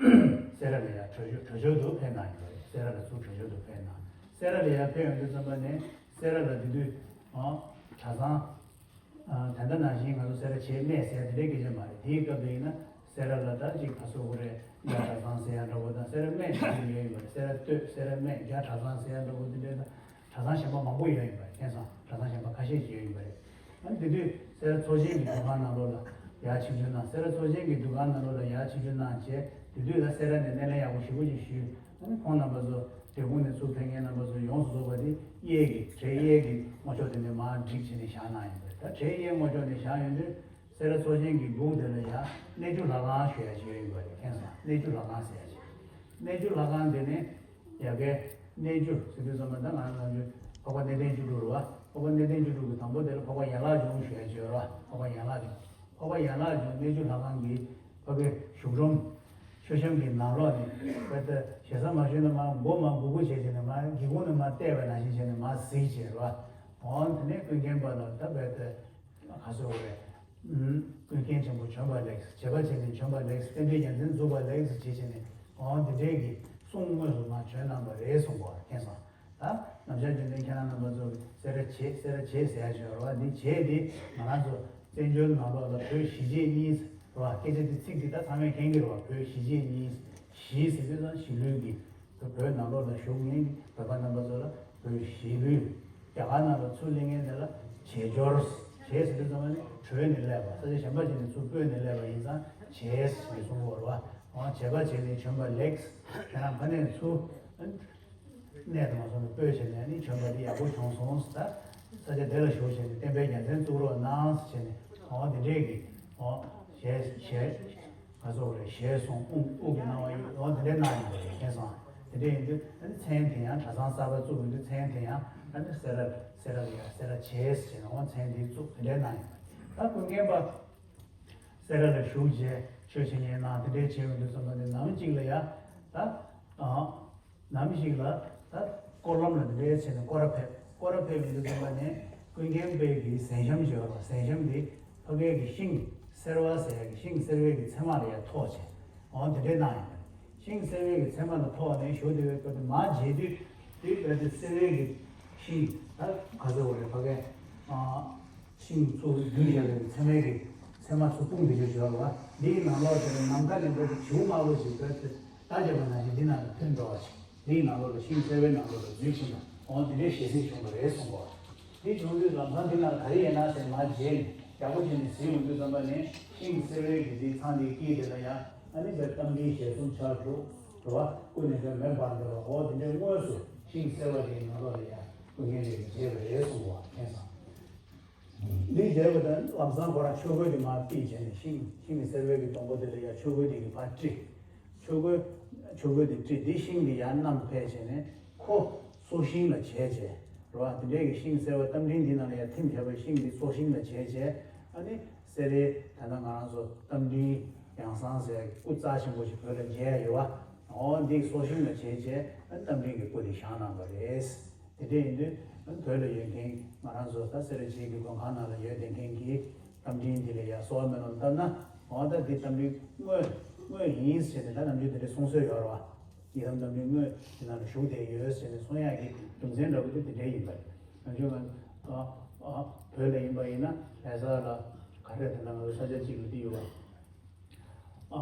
སེ་ར་ལ་ཡ་བྲོས་བྱོལ། བྲོས་བྱོལ་དུ་ཕེབས་གནང་ཡོད་པ་རེད། སེ་ར་ལ་ཚུར་བྲོས་བྱོལ་དུ་ཕེབས་གནང་། སེ་ར་ལ་ཡ་ཕེབས་ཡོང་དུས་ཙམ་པ་ནས་སེ་ར་ལ་དེ་དུས། ཨ། གྲྭ་ཚང་། ཨ། ད་ལྟ་ནང་བཞིན་ང་ཚོ་སེ་ར་བྱེས་སྨད་ཟེར་དེ་འདྲའི་སྐད་ཆ་མ་རེད། དེའི་སྐབས་དེ་ཡིན་ན་སེ་ར་ལ་ད་ཅིག་ག་རེ་ཟེར་དགོས་རེད། རྒྱ་གྲྭ་ཚང་ཟེར་ཡ་འདྲ་བོ་དང་། སེ་ར་སྨད་ཟེར་གྱི་ཡོད་ཡིན་པ་རེད། སེ་ར་སྟོད། སེ་ར་སྨད། རྒྱ་གྲྭ་ཚང་ཟེར་ཡ་འདྲ་བོ་དེ་འདྲའི་ད་གྲྭ་ཚང་གཞན་པ་མང་པོ་ཡོད་ཡིན་པ་རེད། མཁྱེན་སོང་། གྲྭ་ཚང་གཞན་པ་ཁ་ཤས་ཅིག་ཡོད་ཡིན་པ་རེད། ཨ་ནི་དེ་དུས་སེ་ར་ཚོགས་ཆེན་གྱི་འདུ་ཁང་ནང་ལོགས་ལ་ཡར་ཕྱིན་བྱོན་གནང་། སེ་ར་ཚོགས་ཆེན་གྱི་འདུ་ཁང་ནང་ལོགས་ལ་ཡར་ཕྱིན་བྱོན་གནང་བྱས། དེ་དུས་ལ་སེ་ར་ནས་སྣེ་ལེན་ཡག་པོ་ཞེ་པོ་ཅིག་ཞུས། ཨ་ནི་ཁོང་རྣམ་པ་ཚོ། འབྲས་སྤུངས་ནས་ཚུར་ཕེབས་མཁན་རྣམ་པ་ཚོ་ཡོངས་སུ་རྫོགས་པ་དེ་གཡས་ཀྱི། བྲེ་གཡས་ཀྱི་ངོས་ཕྱོགས་དེ་ནས་མར་བསྒྲིགས་བྱས་ནས་བཞག་གནང་ཡོད་པ་རེད། ད་བྲེ་གཡས་ངོས་ཕྱོགས་ནས་བཞག་ཡོང་དུས། སེ་ར་ཚོགས་ཆེན་གྱི་སྦུག་དེ་ལ་ཡ་གནས་འཇུ་ལྷ་ཁང་ཞུ་ཡ་ཅིག་ཡོད་ཡིན་པ་རེད། མཁྱེན་སོང་། གནས་འཇུ་ལྷ་ཁང་ཟེར་ཡ་ཅིག། གནས་འཇུ་ལྷ་ཁང་དེ་ནས་ཡ་གའི་གནས་འཇུ་ཟེར་དུས་ཙམ་པ། ད་ང་རང་ཚོའི་འཕགས་པ་གནས་བརྟན་བཅུ་དྲུག་རེད་བ། འཕགས་པ་གནས་བརྟན་བཅུ་དྲུག་གི་དང་པོ་དེ་ལ་འཕགས་པ་ཡན་ལག་འབྱུང་ཞུ་ཡ་ཅིག་ཡོད་རེད་བ། འཕགས་པ་ཡན་ལག་འབྱུང་། འཕགས་པ་ཡན་ལག་འབྱུང་། གནས་འཇུ་ལྷ་ཁང་གི་ཕ་གི་བཞུགས་སྒྲོམ། མཆོད་བཤམས་ཀྱི་ནང་ལོགས་ནས་རྦད་དེ་ཞེ་ས་མ་ཞུས་ན་མར་མགོ་མར་སྒུར་སྒུར་བྱས་བྱས་ནས། མར་སྒེའུ་ཁུང་ནས་མར་བལྟས་པ་ནང་བཞིན་བྱས་ནས་མར་གཟིགས་བྱས་རེད་བ། འོ། དེ་ནས་ཀུན་མཁྱེན་པ་ལ་ད་རྦད་དེ་ག་རེ་ཟེར་དགོས་རེད། ཨུམ། ཀུན་མཁྱེན་ཆེན་པོ་བྱོན་པ་ལེགས། བྱེད་པ་བྱས་ནས་བྱོན་པ་ལེགས། རྟེན་འབྲེལ་རྒྱལ་མཚན་འཛུགས་པ་ལེགས་ཟེར་བྱས་བྱས་ནས། འོ། འདི་འདྲས་ཀྱི་གསུང་དངོས་སུ་མར་བྱོན་གནང་བ་རེད་གསུངས་པ། མཁྱེན་སོང་། ད་ནམ་ཞག་རྒྱུན་ལྡན་ཁྱེད་རང་རྣམ་པ་ཚོ་སེ་ར་བྱེས། སེ་ར་བྱེས་ཟེར་ཡ་ཅིག་ཡོད་རེད་བ། འདི་བྱེས་འདི་ང་རང་ཚོ་བཙན་བྱོལ་ནང་ལོགས་ལ་བོད་གཞིས་བྱེས་གཉིས་རེད་བ། སྐད་ཆ་འདི། ཚིག་འདི་ད་ཚང་མས་མཁྱེན་གྱི་རེད་བ། བོད་གཞིས་བྱེས་གཉིས། གཞིས་ཟེར་དུས་ཙམ་གཞིས་ལུས་ཀྱི། བོད་ནང་ལོགས་ལ་བཞུགས་མཁན་བོད་པ་རྣམ་པ་ཚོ་ལ་བོད་གཞིས་ལུས། རྒྱ་གར་ནང་ལ་ཚུར་སླེབས་མཁན་དེ་ལ་བྱེས་འབྱོར། བྱེས་ཟེར་དུས་ཙམ་པ་ནི་བྲོས་ནས་སླེབས་པ། ས་ཆ་གཞན་པ་ཅིག་ནས་ཚུར་སྤོས་ནས་སླེབས་པ་ཡིན་ཙང་བྱེས་ཟེར་གསུང་གི་ཡོད་རེད་བ། འོ། བྱེད་པ་བྱས་ནས་བྱོན་པ་ལེགས། ཁྱེད་རང་ཕ་ནས་ཚུར་གནས་དེ་མ་སོང་ནས་སྤོས་བྱས་ནས་ནི་བྱོན་པ་འདི་ཡག་པོ་བྱུང་སོང་ཟེར། ད་ས་ཆ་དེ་ལ་བཞུགས་བྱས་ནས་རྟེན་འབྲེལ་རྒྱལ་མཚན་བཙུགས་རོགས་གནང་ཟེར་བྱས་ནས། འོ། དེ་འདྲས་ཀྱི། འོ། ཞལ། ཞལ། ག་རེ་ཟེར་དགོས་རེད། ཞལ་གསུང་དབུ། དབུ་གི་གནང་བ་ཡིན། འོ། དེ་འདྲས་གནང་ཡོད་པ་རེད། མཁྱེན་སོང་། དེ་འདྲས་ཡིན་དུས་ཨ་ནི་མཚན་དེ་ཡང་གྲྭ་ཚང་གསར་པ་བཙུགས་ཡོང་དུས་མཚན་དེ་ཡང་ཨ་ནི་སེ་ར། སེ་ར་ལ་ཡ་སེ་ར་བྱེས་ཟེར་ནས། འོ། མཚན་དེ་བཙུགས། དེ་འདྲས་གནང་ཡོད་པ་རེད། ད་ཀུན་མཁྱེན་པ་སེ་ར་ལ་བཞུགས་བྱས་ཆོས་འཆད་ཉན་གནང་། དེ་འདྲས་བྱས་ཡོང་དུས་ཙམ་པ་ནས་ནམ་ཞིག་ལ་ཡ། ད། ཨ། ནམ་ཞིག་ལ་ད་སྐོར་ལམ་ལ་འདི་འདྲའི་བྱས་ནས་སྐོར་ར་ཕེབས། སྐོར་ར་ཕེབས་ཡོང་དུས་ཙམ་པ་ནས་ཀུན་མཁྱེན་པའི་གི་གཟན་ཤམ་ཅིག་ཡོད་རེད་བ། གཟན་ཤམ་འདི་ཕ་གའི་གི་ཤིང་སེར་བ་ཟེར་ཡ་གི། ཤིང་སེར་བའི་གི་ཚེར་མ་ལ་ཡ་ཐོགས་བྱས། འོ། འདི་འདྲའི་གནང་ཡོད་རེད། ཤིང་སེར་བའི་གི་ཚེར་མ་ལ་ཐོགས་ནས་བཞུགས་བསྡད་པའི་སྐབས་དེ། མར་མཇལ་དུས་དེ་རྦད་དེ་སེར་བའི་གི་ཤིང་། ད་ག་རེ་ཟེར་དགོས་རེད། ཕ་གའི། ཨ། ཤིང་ཚུར་བརྒྱུས་བཞག་པའི་ཚེར་མའི་གི། ཚེར་མ་ཚུར་སྤུངས་བསྡད་རྒྱུ་ཅིག་ཡོད་རེད་བ། འདིའི་ནང་ལོགས་དེར་ནམ་མཁའ་ནས་རྦད་དེ་བྱིའུ་དམར་པོ་ཞིག་རྦད་དེ་རྟ་རྒྱབ་པ་ནང་བཞིན་འདི་ནང་ལ་ཐོན་འགྲོ་བ་ཞིག། དེའི་ནང་ལོགས་ལ་ཤིང་སེར་བའི་ནང་ལོགས་ལ་འཛུལ་ཕྱིན་པ། འོ་དེ་འདྲའི་ཞལ་གཟིགས་བྱུང་བ་རེད་གསུངས་པ། དེ་བྱུང་དུས་ལམ་སང་དེ་ནང་ག་རེ་ཡིན་ན་ཟེར་མར་མཇལ་ནས་ཡག་པོ་བྱས་ནས་གཟིགས་ཡོང་དུས་ཙམ་པ་ནས་ཤིང་སེར་བའི་གི་དེའི་ཚང་དེའི་དཀྱིལ་དེ་ལ་ཡང་ཨ་ནི་དཔེ་རྟ་མགྲིན་ཞལ་གསུམ་ཕྱག་དྲུག་འགྲོ་བ་ཀུན་ནས་བདེ་བའི་མེ་འབར་འདོད་པ། འོ་དེ་འདྲའི་དངོས་སུ་ཤིང་སེར་བ་དེའི་ནང་ལོགས་ལ་ཡང་ཀུན་མཁྱེན་རིན་པོ་ཆེ་མཇལ་བ་རེད་གསུངས་པ་མཁྱེན་སོང་། འདི་མཇལ་བ་དང་ལམ་སང་ཁོ་རང་ཆོས་གོས་དེ་མར་ཕུད་བྱས་ནས་ཤིང་ཤིང་གི་སེར་བའི་གི་སྡོང་པོ་དེ་ལ་ཡང་ཆོས་གོས་དེ་གི་ཕར་དཀྲིས། ཆོས་གོས་ཆོས་གོས་དེ་དཀྲིས་དེ་ཤིང་དེ་ཡར་བསྣམས་ཕེབས་བྱས་ནས་ཁོ་སྲོག་ཤིང་ལ་བྱས་བྱས་རེད་བ། དེ་འདྲའི་གི་ཤིང་སེར་བ་རྟ་མགྲིན་དེ་ནང་ལ་ཡང་ཐིམ་བྱས་པའི་ཤིང་དེ་སྲོག་ཤིང་ལ་བྱས་བྱས། ཨ་ནི་སེ་རའི་ད་ལྟ་ང་རང་ཚོ་རྟ་མགྲིན་ཡང་གསང་ཟེར་སྐུ་རྩ་ཆེན་པོ་ཞིག་བོད་ལ་མཇལ་ཡ་ཡོད་བ། འོ་འདི་སྲོག་ཤིང་ལ་བྱས་བྱས་ཨ་ནི་རྟ་མགྲིན་གི་སྐུ་དེ་བཞེངས་གནང་བ་རེད། དེ་འདྲ་ཡིན་དུས་བོད་ལ་ཡོད་མཁན་ང་རང་ཚོ་ད་སེ་ར་བྱེས་ཀྱི་མགོན་ཁང་ནང་ལ་ཡོད་བསྡད་མཁན་གྱི་རྟ་མགྲིན་འདི་ལ་ཡ་གསོལ་བ་སྨོན་ལམ་བཏབ་ན། འོ་ད་འདི་རྟ་མགྲིན་དངོས་དངོས་ཡིན་ཟེར་ནས་ད་ནམ་རྒྱུན་དེ་འདྲ་གསུང་སྲོལ་ཡོད་རེད་བ། ཡི་དམ་རྟ་མགྲིན་དངོས་འདི་ནང་ལ་བཞུགས་བསྡད་ཡོད་ཟེར་ནས་གསུང་ཡག་གི་རྒྱུ་མཚན་འདྲ་པོ་དེ་དེ་འདྲ་ཡིན་པ་རེད། ང་ཚོ་ང་ཨ་ཨ་བོད་ལ་ཡིན་པ་ཡིན་ན་ལྷ་ས་ལ་ག་རེ་དེ་འདྲ་ང་ཚོ་ས་ཆ་གཅིག་ལ་འདི་ཡོད་བ། ཨ་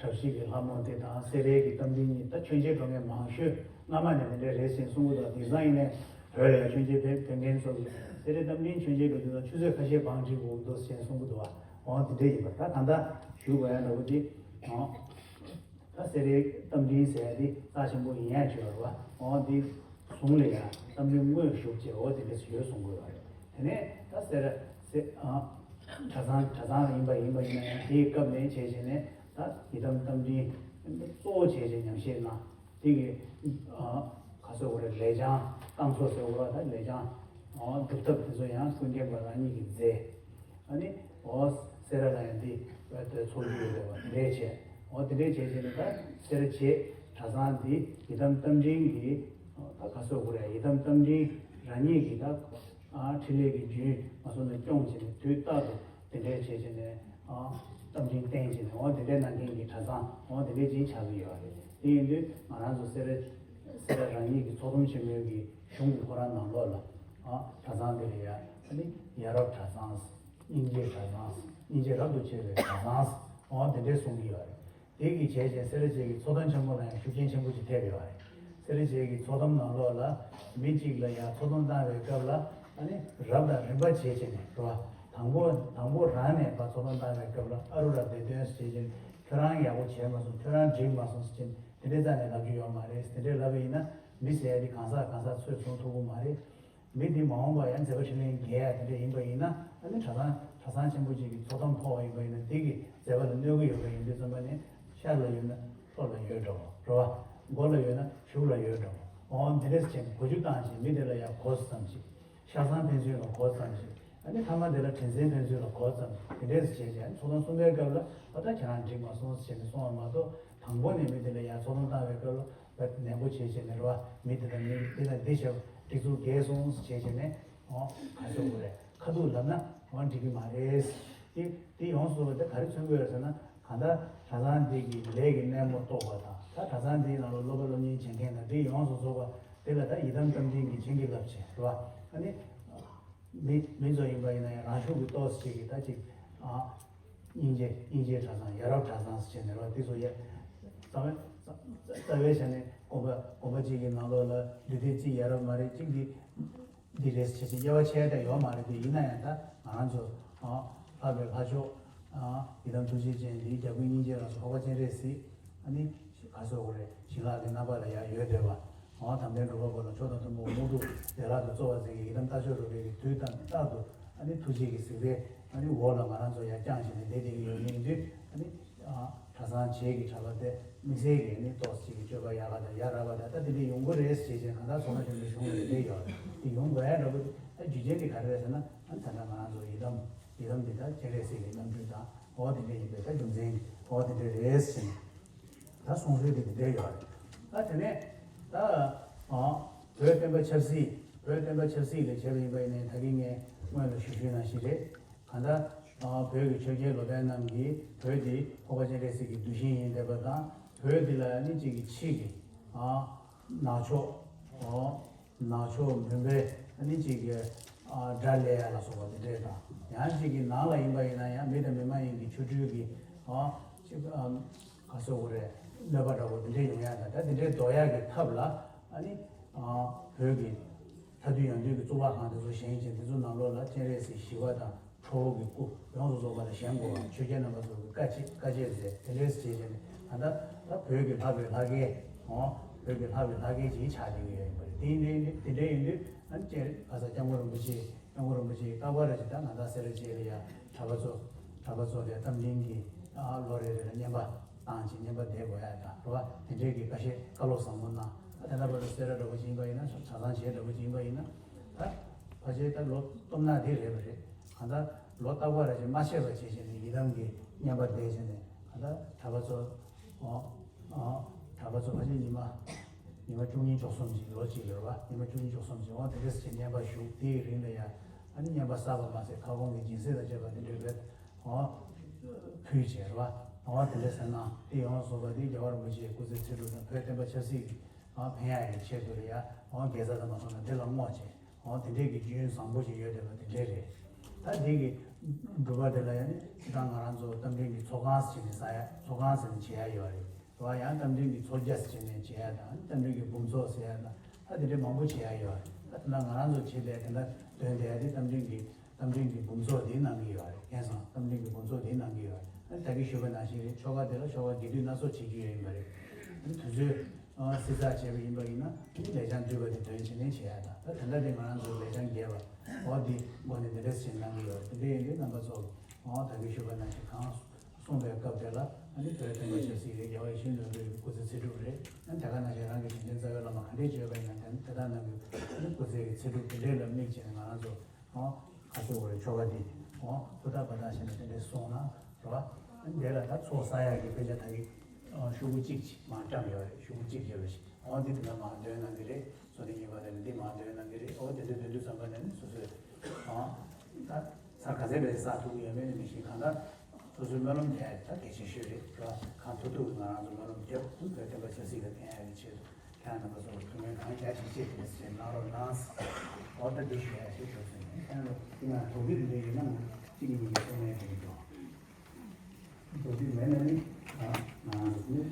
གྲྭ་བཞི་གི་ལྷ་མོ་དེ་དང་སེ་རའི་གི་རྟ་མགྲིན་གཉིས་ད་མཆོད་མཇལ་འགྲོ་མཁན་མང་ཤོས་སྔ་མ་ནས་དེ་འདྲ་རེད་ཟེར་གསུང་གི་འདུག་དེང་སང་ཡིན་ནའི་བོད་ལ་ཡང་མཆོད་མཇལ་ཕེབས་ཕེབས་མཁན་ཚོ་གིས་སེ་རའི་རྟ་མགྲིན་མཆོད་མཇལ་འགྲོ་དུས་ད་ཆུ་ཚོད་ཁ་ཤས་བང་སྒྲིག་དགོས་འདུག་ཟེར་གསུང་གི་འདུག་འོ་དེ་འདྲ་ཡིན་པ་ད་ད་ལྟ་ཞུ་དགོས་ཡ་འདྲ་པོ་དེ་འོ་ད་སེ་རའི་རྟ་མགྲིན་ཟེར་ཡ་དེ་རྩ་ཆེན་པོ་ཡིན་ཡ་ཅིག་ཡོད་རེད་བ། འོ་དེ་ཟུང་ལ་ཡ་རྟ་མགྲིན་དངོས་བཞུགས་བྱས་འོ་དེ་འདྲ་ཞིག་ཡོད་གསུང་གི་ཡོད་རེད། དེ་ནས་ད་སེ་ར་སེ་ཨ། གྲྭ་ཚང་གྲྭ་ཚང་ཡིན་པ་ཡིན་པ་ཡིན་ན་ཡང་དེའི་སྐབས་ནས་བྱས་བྱས་ནས་ད་ཡི་དམ་རྟ་མགྲིན་གཙོ་བོ་བྱས་བྱས་ཉམས་བཞེས་གནང་། དེ་གི་ཨ་ག་ཟེར་དགོས་རེད། ལས་བྱང་བཏང་ཚོགས་ཟེར་དགོས་རེད། ད་ལས་བྱང་ཨ་སྒྲུབ་ཐབས་དེ་ཚོ་ཡང་ཀུན་མཁྱེན་པ་རང་ཉིད་ཀྱིས་མཛད། ཨ་ནི་འོ་སེ་ར་ལ་ཡང་འདི་ཚོགས་རྒྱུ་ཡོད་པ་དེ་འདྲས་བྱས། འོ་དེ་འདྲས་བྱས་བྱས་ནས་ད་སེ་ར་བྱེས་གྲྭ་ཚང་འདི་ཡི་དམ་རྟ་མགྲིན་གྱི་ད་ག་ཟེར་དགོས་རེད། ཡི་དམ་རྟ་མགྲིན་རང་ཉིད་ཀྱིས་ད། ཨ་འཕྲིན་ལས་ཀྱི་རྒྱུན་མ་སོང་ན་སྐྱོང་བྱས་ནས་དུས་རྟག་ཏུ་དེ་འདྲའི་བྱས་བྱས་ནས་ཨ་རྟ་མགྲིན་བསྟེན་བྱས་ནས་འོ་དེ་འདྲའི་གནང་མཁན་གྱི་གྲྭ་ཚང་འོ་དེ་འདྲའི་ཅིག་ཆགས་ཀྱི་ཡོད་རེད། དེ་ཡིན་དུས་ང་རང་ཚོ་སེ་ར་སེ་ར་རང་ཉིད་ཀྱི་ཚོགས་དུམ་ཆེན་མོའི་གི་གཞུང་གི་ཁོ་རང་ནང་ལོགས་ལ་ཨ་གྲྭ་ཚང་དེ་ལ་ཡ་ཨ་ནི་ཡ་རབས་གྲྭ་ཚང་། སྙིང་རྗེའི་གྲྭ་ཚང་། སྙིང་རྗེ་རབ་ཏུ་ཕྱེ་བའི་གྲྭ་ཚང་འོ་དེ་འདྲའི་གསུང་གི་ཡོད་རེད། དེ་གི་བྱས་རྗེས་སེ་ར་བྱེས་ཀྱི་ཚོགས་གཏམ་ཆེན་མོ་ལ་ཡང་ཤུགས་རྐྱེན་ཆེན་པོ་ཞིག་ཐེབས་ཡོད་རེད། སེ་ར་བྱེས་ཀྱི་ཚོགས་གཏམ་ནང་ལོགས་ལ་མི་གཅིག་ལ་ཡང་ཚོགས་གཏམ་བཏང་བའི་སྐབས་ལ་ཨ་ནི་རབ་དང་རིམ་པ་བྱས་བྱས་ནས་རེད་བ། དང་པོ་དང་པོ་རང་ནས་ཕར་ཚོགས་གཏམ་བཏང་བའི་སྐབས་ལ་ཨ་རུ་ར་བདེ་དོན་ཟེར་བྱས་ནས་ཁྱོད་རང་ཡག་པོ་བྱས་མ་སོང་། ཁྱོད་རང་འགྲིག་མ་སོང་ཟེར་བྱས་ནས་དེ་འདྲའི་རྩ་ནས་ལབ་རྒྱུ་ཡོད་མ་རེད། དེ་འདྲའི་ལབ་པ་ཡིན་ན་མི་ཟེར་ཡ་དེ་གང་ཟག་གང་ཟག་ཚོས་མཐོང་ཐུབ་ཀྱི་མ་རེད། མི་འདི་མ་འོངས་པར་ཡང་མཛད་པ་འཕྲིན་ལས་རྒྱས་ཡ་དེ་འདྲ་ཡིན་པ་ཡིན་ན་ཨ་ནི་གྲྭ་ཚང་གྲྭ་ཚང་ཆེན་པོ་ཅིག་གི་ཚོགས་གཏམ་ཕོག་པ་ཡིན་པ་ཡིན་ན་འདི་གི་མཛད་པ་ལ་གནོད་ཀྱི་ཡོད་པ་ཡིན་དུས་ཙམ་པ་ནས་ཤར་ལ་ཡོད་ན་ལྷོ་ལ་ཡོད་འདྲ་བོ་རེད་བ། མགོ་ལ་ཡོད་ན་གཞུག་ལ་ཡོད་འདྲ་བོ། འོ་འདི་འདྲས་བྱས་ནས་གོ་རྒྱུ་བཏང་བྱས་མི་དེ་ལ་ཡང་གོ་ཙམ་ཅིག་ཤ་ཚང་ཕན་ཚུན་ལ་གོ་ཙམ་ཅིག་ཨ་ནི་ཐ་མ་དེ་ལ་དྲིན་ཆེན་ཕན་ཚུན་ལ་གོ་ཙམ་ཅིག་དེ་འདྲས་བྱས་བྱས་ཨ་ནི་ཚོགས་གཏམ་གསུམ་པའི་སྐབས་ལ་ཨ་ད་ཁྱེད་རང་འགྲིག་མ་སོང་ཟེར་ནས་གསུངས་པ་མ་གཏོགས་དང་པོ་ནས་མི་དེ་ལ་ཡང་ཚོགས་གཏམ་བཏང་བའི་སྐབས་ལ། ནན་པོ་བྱས་བྱས་ནས་རེད་བ། མི་དེ་དང་མི་དེ་དང་འདི་བྱས་སྒྲིག་འཛུགས་འགལ་སོང་བྱས་བྱས་ནས་ཨོ་ག་ཚོད་དགོས་རེད། ཁ་ཐུག་ལབ་ན་ཨོ་འགྲིག་གི་མ་རེད། དེ་དེ་ཡོངས་སུ་རྫོགས་པ་དེ་ག་རེ་མཚོན་གྱི་ཡོད་ཟེར་ན་གང་ལྟར་གྲྭ་ཚང་འདི་གི་ལས་ཀྱི་སྣེ་མོ་གཏོགས་པ་དང་ད་གྲྭ་ཚང་འདིའི་ནང་ལ་སློབ་པ་སློབ་གཉེར་བྱེད་མཁན་དང་འདི་ཡོངས་སུ་རྫོགས་པ་དེ་ལ་ད་ཡི་དམ་རྟ་མགྲིན་གྱིས་བྱིན་གྱིས་བརླབས་བྱས་རེད་བ། ཨ་ནི། མི་མི་ཚོ་ཡིན་པ་ཡིན་ན་ཡང་རང་ཤུགས་ཀྱིས་ཏོག་ཙམ་ཅིག་གིས་ད་ཅིག་ཨ་སྙིང་རྗེ་སྙིང་རྗེ་གྲྭ་ཚང་ཡ་རབས་གྲྭ་ཚང་ཟེར་བྱས་ནས་རོ་དེ་ཚོ་ཡ་རྩ་བའི་རྩ་བའི་ཆ་ནས་དགོན་པ་དགོན་པ་གཅིག་གི་ནང་ལོགས་ལ་འདུས་སྡེ་གཅིག་ཡ་རབས་མ་རེད་གཅིག་འདི་འདི་རེད་ཟེར་བྱས་དབྱེ་བ་ཕྱེ་ཡ་ད་ཡོད་མ་རེད། དེ་ཡིན་ན་ཡང་ད་ང་རང་ཚོ་ཨ་ལྷག་པའི་ལྷ་མཆོག་ཨ་ཡི་དམ་ཐུགས་རྗེ་ཅན་འདིའི་རྒྱལ་ཀུན་སྙིང་རྗེ་ལ་སོགས་འཕགས་པ་སྤྱན་རས་གཟིགས། ཨ་ནི་ག་ཟེར་དགོས་རེད། བྱིན་རླབས་ཀྱི་རྣམ་པ་ལ་ཡང་ཡོད་བསྡད་པ། འོ་དམ་ལྡན་འབྲུག་པ་པོ་ལ་མཆོག་དང་ཐུན་མོང་དམུ་ཐུག་བདེ་བླག་ཏུ་སྩོལ་བར་མཛད་ཀྱི་ཡི་དམ་རྟ་མཆོག་རོལ་པའི་གི་དུས་དང་རྟག་ཏུ་ཨ་ནི་ཐུགས་རྗེ་གི་གཟིགས་པས་ཨ་ནི་འོག་ལ་ང་རང་ཚོ་ཡང་བསྐྱངས་བྱས་ནས་བསྡད་བསྡད་ཀྱི་ཡོད་ནི་ཡིན་དུས་ཨ་ནི་གྲྭ་ཚང་བྱེས་ཀྱི་གྲྭ་པ་དེ་དམིགས་བསལ་གྱི་ཨ་ནི་ཏོག་ཙམ་ཅིག་གི་སྤྱོད་པ་ཡག་ག་དང་ཡ་རབས་པ་དང་ད་དེ་འདྲ་ཡོང་གི་རེད་ཟེར་བྱས་གང་ལྟར་ཚོགས་མ་ཆེན་པོའི་གཞུང་ལ་བསྡད་ཡོད་རེད། དེ་ཡོང་དགོས་ཡ་འདྲ་པོ་དེ་ད་རྒྱུ་རྐྱེན་དེ་ག་རེ་རེད་ཟེར་ན་ཨ་ནི་ད་ལྟ་ང་རང་ཚོ་ཡི་དམ་ཡི་དམ་འདི་ད་སྤྱན་རས་གཟིགས་ཀྱི་རྣམ་སྤྲུལ་དང་འོ་དེ་འདྲ་ཡིན་པས་ད་རྒྱུ་མཚན་འོ་དེ་འདྲ་རེད་ཟེར་ནས། ད་གསུང་སྲོལ་དེ་དེ་འདྲ་ཡོད་རེད། ད་དེ་ནས་ད་ཨ་བོད་བསྟན་པ་ཆབ་སྲིད་བོད་བསྟན་པ་ཆབ་སྲིད་ལ་བྱས་པ་ཡིན་པ་ཡིན་ནའི་ད་གིན་ངས་སྔོན་ལ་ཞུ་ཞུས་ནང་བཞིན་རེད། གང་ལྟར་ཨ་བོད་ཀྱི་ཆོས་རྒྱལ་ལོ་པཎ་རྣམས་ཀྱིས་བོད་འདི་འཕགས་པ་སྤྱན་རས་གཟིགས་ཀྱི་གདུལ་ཞིང་ཡིན་བསྡད་པ་དང་བོད་འདི་ལ་ནི་གཅིག་གི་ཕྱི་གི་ཨ་ནག་ཕྱོགས་ཨ་ནག་ཕྱོགས་མུན་པའི་ནི་གཅིག་གི་ཨ་དགྲ་ལས་ཡ་ལ་སོགས་པ་དེ་འདྲས་དང་ཡང་གཅིག་གི་ནང་ལ་ཡིན་པ་ཡིན་ན་ཡང་མི་དང་མི་མ་ཡིན་གྱི་ཆོ་འཕྲུལ་གྱི་ཨ་གཅིག་ཨ། ག་ཟེར་དགོས་རེད། གནོད་པ་འདྲ་བོ་འདི་འདྲའི་ཡོང་ཡ་དང་། ད་འདི་འདྲའི་ཟློག་ཡ་གི་ཐབས་ལ་ཨ་ནི་བོད་ཀྱི་མཐའ་འདུལ་ཡང་འདུལ་གྱི་གཙུག་ལག་ཁང་དེ་ཚོ་བཞེངས་བྱས། འདི་ཚོ་ནང་ལོགས་ལ་སྤྱན་རས་གཟིགས་ཞི་བ་དང་ཁྲོ་བོ་གི་སྐུ་ཡོངས་སུ་རྫོགས་པ་ལ་བཞེངས་དགོས་པ། ཆོས་རྒྱལ་རྣམ་པ་ཚོ་གི་བཀའ་ཆད་བཀའ་ཆད་མཛད། དེ་འདྲས་བྱས་བྱས་ནས་ད་ལྟ་ད་བོད་ཀྱི་ལྷ་བའི་ལྷ་སྐལ། འོ། བོད་ཀྱི་ལྷ་བའི་ལྷ་སྐལ་ཅིག་ཆགས་བསྡད་ཀྱི་ཡོད་ཡིན་པ་རེད། དེ་ཡིན་དུས་དེ་འདྲ་ཡིན་དུས་ཨ་ནི་སྤྱན་རས་གཟིགས་སྐྱབས་མགོན་རིན་པོ་ཆེ། སྐྱབས་མགོན་རིན་པོ་ཆེ་རྟག་པར་རེ་ཅིག་ད་ང་དང་སེ་ར་བྱེས་ལ་ཡ་གྲྭ་པ་ཚོ་གྲྭ་པ་ཚོ་ལ་རྟ་མགྲིན་གྱི་ཨ་ལོ་རེ་རེ་ལ་བསྙེན་པ་བཏང་བྱས་བསྙེན་པ་བསྡད་དགོས་ཡ་ད་རེད་བ། དེ་འདྲའི་གི་བཀའ་བཤད་བཀའ་སློབ་བཟང་པོ་གནང་། ད་དེ་འདྲ་བར་དུ་སེ་ར་འདྲ་བོ་ཅིག་ཡིན་པ་ཡིན་ན། གྲྭ་ཚང་བྱེས་འདྲ་བོ་ཅིག་ཡིན་པ་ཡིན་ན། ད་ཕལ་ཆེར་ད་ལོ་སྟོབས་ན་དེ་རེད་པ་རེད། གང་ལྟར་ལོ་རྟག་པར་རེ་ཅིག་མ་ཆད་པ་བྱས་བྱས་ནས་ཡི་དམ་གྱི་བསྙེན་པ་བསྡད་བྱས་ནས། གང་ལྟར་གྲྭ་པ་ཚོ། ཨོ། ཨོ། གྲྭ་པ་ཚོ་ཕལ་ཆེར་ཉི་མ་ཉི་མ་བཅུ་གཉིས་བཅུ་གསུམ་ཅིག་ལོ་གཅིག་ལ་རེད་བ། ཉི་མ་བཅུ་གཉིས་བཅུ་གསུམ་ཅིག་འོ་དེ་འདྲས་བྱས་བསྙེན་པ་ཞུ། དེའི་རིང་ལ་ཡ་ཨ་ནི་བསྙེན་པ་བསགས་པ་མ་ཟད་ཁ་སྐོང་གི་སྦྱིན་སྲེག་དང་བཅས་པ་དེ་འདྲས་རེད། འོ། ཕུལ་བྱས་རེད་བ། འོ་དེ་འདྲས་ཟེར་ན་དེ་ཡོངས་སུ་རྫོགས་པ་དེ་རྒྱལ་བ་རིན་པོ་ཆེའི་སྐུ་ཚེ་ཚེ་སྒྲུབ་དང་བོད་བསྟན་པ་ཆབ་སྲིད་ཀྱི་འོ་ཕན་ཡག་གི་ཆེད་དུ་ལ་ཡ་འོ་དགེ་རྩ་དང་མ་སོང་ན་དེ་ལ་བསྔོ་བྱས། འོ་དེ་འདྲས་ཀྱི་རྒྱུན་བཟང་པོ་ཞིག་ཡོད་བསྡད་པ་དེ་འདྲས་རེད། ད་དེ་གི་སྒྲུབ་པ་དེ་ལ་ཡང་ནི་ད་ང་རང་ཚོ་རྟ་མགྲིན་གྱི་ཚོགས་ཁང་ཟེར་ནས་ས་ཡ་ཚོགས་ཁང་ཟེར་ནས་བྱེད་ཡ་ཡོད་རེད། རེད་བ། ཡང་རྟ་མགྲིན་གྱི་ཚོགས་རྒྱ་ཟེར་ནས་བྱེད་ཡ་དང་། རྟ་མགྲིན་གྱི་འབུམ་ཚོགས་ཟེར་ཡ་དང་། ད་དེ་འདྲས་མང་པོ་བྱེད་ཡ་ཡོད་རེད། ད་ད་ང་རང་ཚོ་བྱེད་པའི་དེ་འདྲ་དོན་དེ་ཡ་དེ་རྟ་མགྲིན་གྱི་རྟ་མགྲིན་གྱི་འབུམ་ཚོགས་དེ་གནང་གི་ཡོད་རེད། མཁྱེན་སོང་། རྟ་མགྲིན་གྱི་འབུམ་ཚོགས་དེ་གནང་གི་ཡོད་རེད། ད་གིན་ཞུས་པ་ནང་བཞིན་རེད། ཆོ་ག་དེ་ལ་ཆོ་ག་དགེ་སྡིག་སྣ་ཚོགས་བྱེད་རྒྱུ་ཡོད་ཡིན་པ་རེད། དུས་ཚོད། ཨ་བསྲི་ཚགས་བྱས་པ་ཡིན་པ་ཡིན་ན་ནི་ལེགས་བྱང་བསྡུས་པ་དེ་འདོན་བྱས་ནས་བྱེད་ཡ་དང་། ད་དེ་འདྲ་དེ་ང་རང་ཚོ་ལེགས་བྱང་རྒྱས་པ་འོ་དེ་སྒོ་ནས་འདི་འདྲ་ཞིག་གནང་གི་ཡོད་རེད། དེ་འདྲ་ཡིན་དུས་རྣམ་པ་ཚོ་འོ་ད་གིན་ཞུས་པ་ནང་བཞིན་གང་གསུངས་པའི་སྐབས་དེ་ལ་ཨ་ནི་བོད་བསྟན་པ་ཆབ་སྲིད་རེད། རྒྱལ་བ་ཡིད་བཞིན་ནོར་བུའི་སྐུ་ཚེ་ཚེ་སྒྲུབ་རེད། ཨ་ནི་དེ་ག་ནང་བཞིན་རང་གི་དྲིན་ཅན་རྩ་བའི་བླ་མ་ག་འདྲས་བྱོས་པ་ཡིན་ན་དེ་དེ་དག་རྣམས་ཀྱི་ཨ་ནི་སྐུ་ཚེ་གི་ཚེ་སྒྲུབ་དེ་འདྲས་ལ་དམིགས་བྱས་ནས་ང་རང་ཚོ། ཨོ། ཁ་ཤོ་བོ་རེ་ཆོ་ག་འདི། ཨོ། ཧུར་ཐག་པ་ཐག་བྱས་ནས་དེ་འདྲས་སོང་ན་རེད་བ། འདི་ལ་ད་ཚོགས་བསགས་ཡག་གི་དཔེ་ཆ་ད་གི། ཨོ། ཤོག་གུ་གཅིག་ཅིག་མར་བཀྲམ་ཡོད་རེད། ཤོག་གུ་གཅིག་ཡོད་རེད། ཨོ། འདི་དེ་ལ་མར་འདོན་གནང་གི་རེད། སོ་ནི་གཉིས་པ་དེ་ལ་འདི་མར་འདོན་གནང་གི་རེད། ཨོ། དེ་འདྲས་འདོན་དུས་ཙམ་པ་ནས་ནི་སོ་སོས། ཨོ། ད་ཚར་ག་ཚད་བས་བསགས་ཐུབ་ཀྱི་ཡོད་མེད་ནི་མི་ཤེས། གང་ལྟར་སོ་སོའི་སྨོན་ལམ་རྒྱག་ཡག་ད་གལ་ཆེ་ཤོས་རེད། རེད་བ། གང་ཐུབ་ཐུབ་ཀྱིས་ང་རང་ཚོ་སྨོན་ལམ་རྒྱབ། བོད་བསྟན་པ་ཆབ་སྲིད་ལ་ཕན་ཡག་གི་ཆེད་དུ། ཁྱེད་རྣམ་པ་ཚོ་ལ་ཐུགས་སྨོན་གང་རྒྱ་ཆེ་ཆེ་དེ་འདྲས་གནང་རོགས་གནང་། ཨོ། ད་འདི་ཞུ་ཡ་ཞིག་ཞུ་ཟིན། ཁྱེད་རྣམ་པ་ཚོ་ང་དོགས་གཅོད་འདི་འདྲས་ཡོད་ན་ང་གཅིག་གིས་གཉིས་ཀྱིས་གསུང་ཡ་དེ་འདྲས་འདུག་དོགས་གཅོད་མེད་ན་ནི་ང་རང་ཚོ་ནི་